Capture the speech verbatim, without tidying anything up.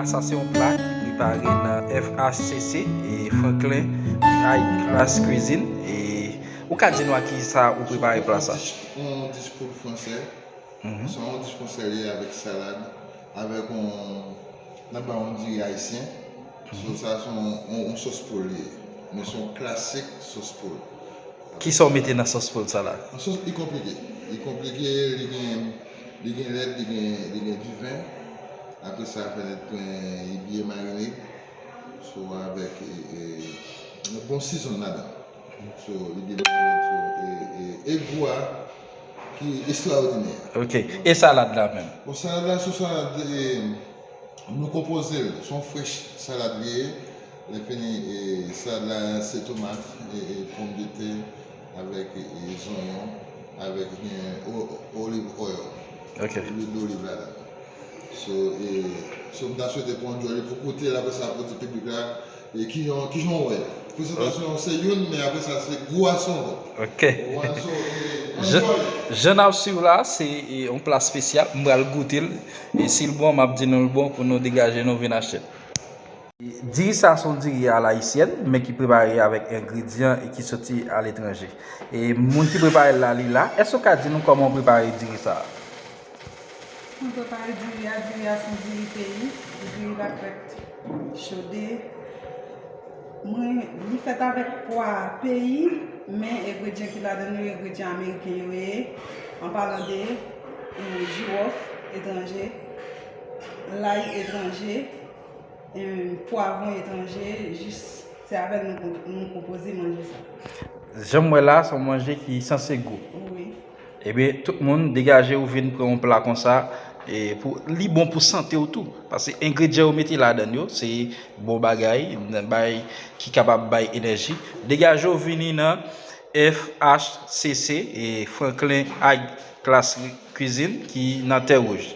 Sa se yon pla ki prepare nan F H C C e Franklin High Class Cuisine. E ou ka di nou a ki sa ou prepare pla sa? Yon dish poul fransè. Se yon dish fransè li ye avèk salad, avèk yon, n ap ba yon diri ayisyen. So sa se yon, yon, yon sòs poul li ye. Men se yon klasik sòs poul. Kisa w mete nan sòs poul sa la? Yon sòs li konplike. Li konplike, li gen, li gen lèt, li gen, li gen diven. Apre sa, pètèt gen, li byen marine. So avèk e, e, yon bon sizon ladan. So, li byen marine, so, e, e, e gou a ki estrawòdinè. Ok. E salad la menm? Bon, salad la, se yon salad, e, nou konpoze l. Se yon fresh salad li ye. Lè fini, e, salad la, se tomat, e, e, pòmdetè, avèk, e, zonyon, avèk, e, o- olive oil. Ok. Lwil doliv ladan. So, e, so, m ta swete pou w enjoy li, pou w goute l, apre sa, pou w di piblik la, e, kijan, kijan w wè l. Prezantasyon an se youn, men apre sa, se gou a se yon lòt. Ok. Ou wè, so, e, Jan enjoy. Jan n ap swiv la, se e, yon pla espesyal. M pral goute l. E si l bon, m ap di nou l bon pou nou degaje nou vin achte l. Diri sa se yon diri alayisyèn, men ki prepare avèk engredyan e ki soti aletranje. E moun ki prepare l la, li la. Èske w ka di nou kòman w prepare diri sa a? Mwen prepare diri a, diri a se yon diri peyi, diri lakrèt chode. Mwen, li fèt avèk pwa peyi, men engredyan ki ladan yo, engredyan ameriken yo ye, an palan de, e, jiwòf etranje, lay etranje, e, pwavwon etranje, jis se avè l nou, nou konpoze manje sa. Jan m wè la, se yon manje ki sanse gou. Wi. Ebyen, tout moun, degaje w vin pran yon pla konsa, e pou, li bon pou sante w tou. Paske engredyan yo mete ladan yo, se bon bagay, nan bay ki kapab bay enèji. Degaje w vini nan F H C C, e Franklin High Class Cuisine, ki nan Tè Wouj.